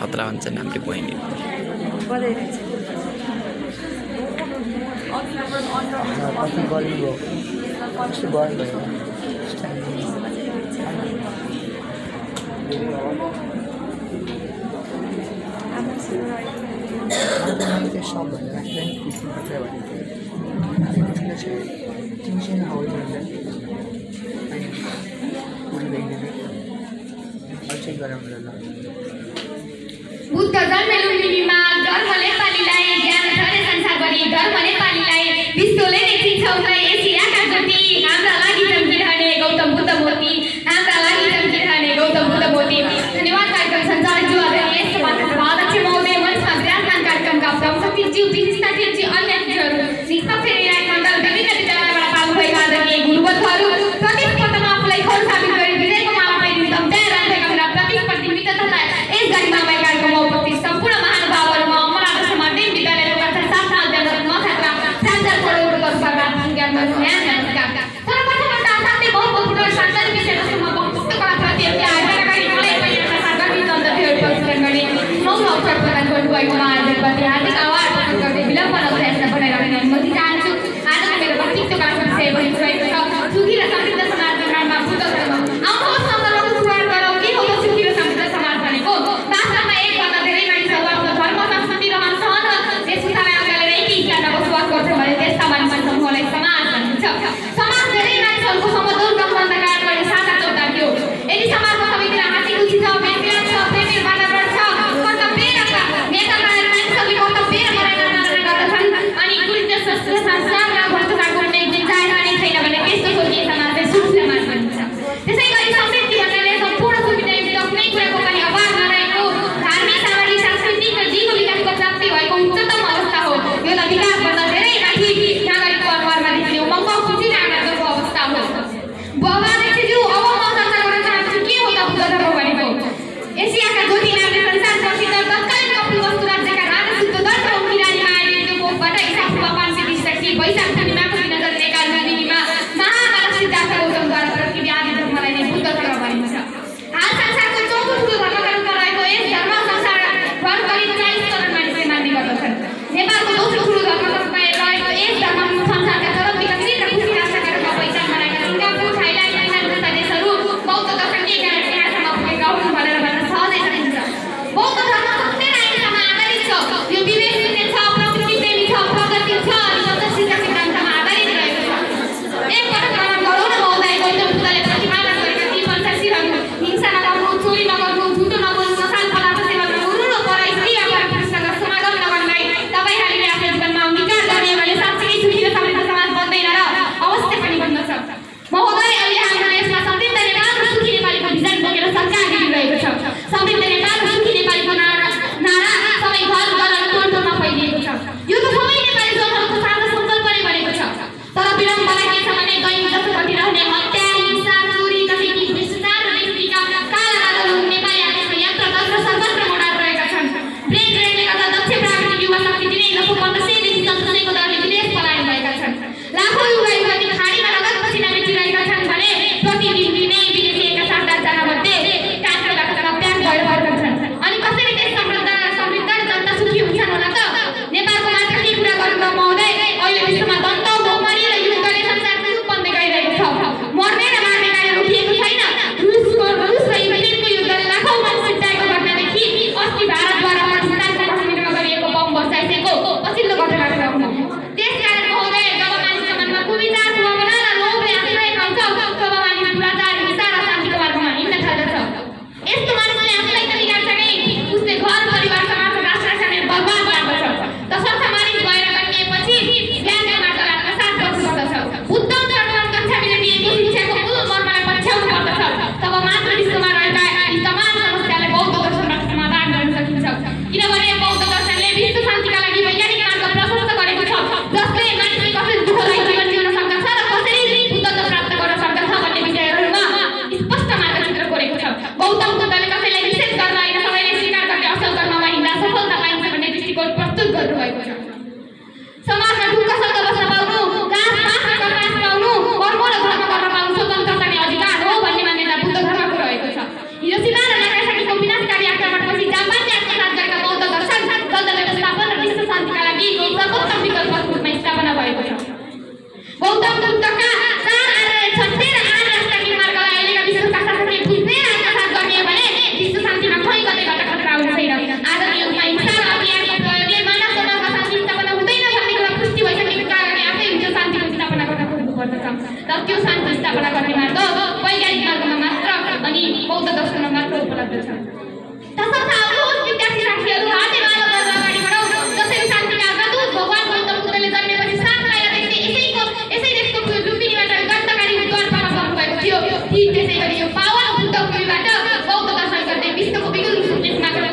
खतरा भन्छन् हाम्रो बहिनी बुद्ध जन्मे लुम्बिनीमा धर्म नेपालीलाई ज्ञान छरे संसारभरि धर्म नेपालीलाई विश्वले नै चिन्छौँ एसियाका ज्योति हाम्रा लागि चम्किरहने गौतम बुद्ध मूर्ति हाम्रा लागि चम्किरहने गौतम बुद्ध मूर्ति धन्यवाद कार्यक्रम सञ्चालक ज्यू आदरणीय समाजका अध्यक्ष महोदय मञ्चमा विराजमान कार्यक्रमका प्रमुख सचिवज्यू विशिष्टातिथि अन्य अतिथिहरू निष्पक्ष निर्णायक मण्डल विभिन्न विद्यालयबाट पाल्नुभएका आदरणीय गुरुवत्तहरू प्रतिस्पर्धामा आफूलाई खोल साबित गरी विजयको माला पाइदिनु तयार रहेका मेरा प्रतिस्पर्धी मित्रहरूलाई यस गाडीमा कार्यक्रममा उपस्थित सम्पूर्ण महानुभावहरूमा अमरावती समाजदेव विद्यालयको कक्षा 7 मा अध्ययनरत छात्रा सान्जा पढाउनुका ज्ञान ध्यान नमस्कार सर्वप्रथम साथै बहुत महत्त्वपूर्ण सार्वजनिक विषयवस्तुमा वक्तव्य कलाकृति आयोजनकारी मलाई पनि सार्वजनिक गन्तव्यहरू प्रस्तुत गर्ने नौलो अवसर प्रदान गर्नुभएकोमा आयोजकप्रति हार्दिक आभार प्रकट गर्दै विलम्ब नगरी बनाइराख्ने अनुमति चाहन्छु आज मेरो वक्तव्य कलाकृति विषय भइरहेको छ सुखी र समृद्ध समाज निर्माणमा बुद्ध धर्म आउनुहोस् सन्दर्भको सुरुवात गरौँ के हो सुखी र समृद्ध समाज भनेको वास्तवमा एकभन्दा धेरै मानिसहरू आफ्नो धर्म संस्कृति रहन सहन वेशभूषालाई अगालेर एकै स्थानमा बसोबास गर्छन् भने त्यस्ता मानिस समूहलाई समाज भनिन्छ समाज धेरै मानिसहरूको समतोल सम्बन्ध कायम गर्ने साझा चौतार थियो यदि समाजमा सबैतिर हाँसी खुसी छ मेलमिलाप छ प्रेम वातावरण छ कर्तव्य र नेताका मानिसहरूले कर्तव्य र मर्यादा गर्दछन् अनि कुलित संस्कार र भ्रष्टाचारको कुनै गुन्जाइस नै छैन भने त्यस्तो सोचिए समाज चाहिँ सुख समाज भनिन्छ त्यसै गरी समृद्धि भन्नाले सम्पूर्ण सुविधायुक्त कुनै कुराको पनि अभाव नरहेको धार्मिक सामाजिक सांस्कृतिक र जीवको विकासको प्राप्ति भएको उच्चतम अवस्था हो यो त विकासभन्दा धेरै माथि नागरिकको अनुहारमा देखिने उमङ्ग खुसी र आनन्दको अवस्था हो बाबाज्यू अब म चर्चा गर्न चाहन्छु के हो त बुद्ध धर्म भनेको एसियाका ज्योति नामले संसार प्रसिद्ध तत्कालीन कपिलवस्तु राज्यका राजा शुद्धोधन र उनकी रानी मायादेवीको कोखबाट ईसापूर्व 520 वैशाख पूर्णिमाको दिन जन्मेका लुम्बिनीमा महामानव सिद्धार्थ गौतमद्वारा पृथ्वी आदि धर्मलाई नै बुद्ध धर्म भनिन्छ हाल संसारको चौथो ठुलो धर्मका रूपमा रहेको यस धर्म संसारभर करिब 40 करोड मानिसले मान्ने गर्दछन् नेपालको दोस्रो ठुलो धर्मका रूपमा रहेको यस धर्म संसारका सर्व विकसित र खुशी राष्ट्रका रूपमा पहिचान बनाएका सिङ्गापुर थाइल्यान्ड इरान जस्ता देशहरू बौद्ध दर्शनकै कारण यहाँसम्म पुगेका हुन् भनेर भन्न सहजै सकिन्छ बौद्ध धर्म सत्य र अहिंसामा आधारित छ यो विवेक शून्य छ प्रकृति प्रेमी छ प्रगति छ अनि सत्य सिद्धान्त गर्दछ। तसर्थ होस् विद्यार्थी साथीहरू हातेमालो गरेर अगाडि बढौँ। जसरी शान्तिका अग्रदूत भगवान गौतम बुद्धले जन्मेपछि 7 महिना यसै देशको लुम्बिनीबाट क्रान्तिकारी द्वारपाल गर्नुभएको थियो। ठीक त्यसै गरी यो पावन बुद्ध भूमिबाट बौद्ध दर्शन गर्दै विश्वको विभिन्न देशमा गएर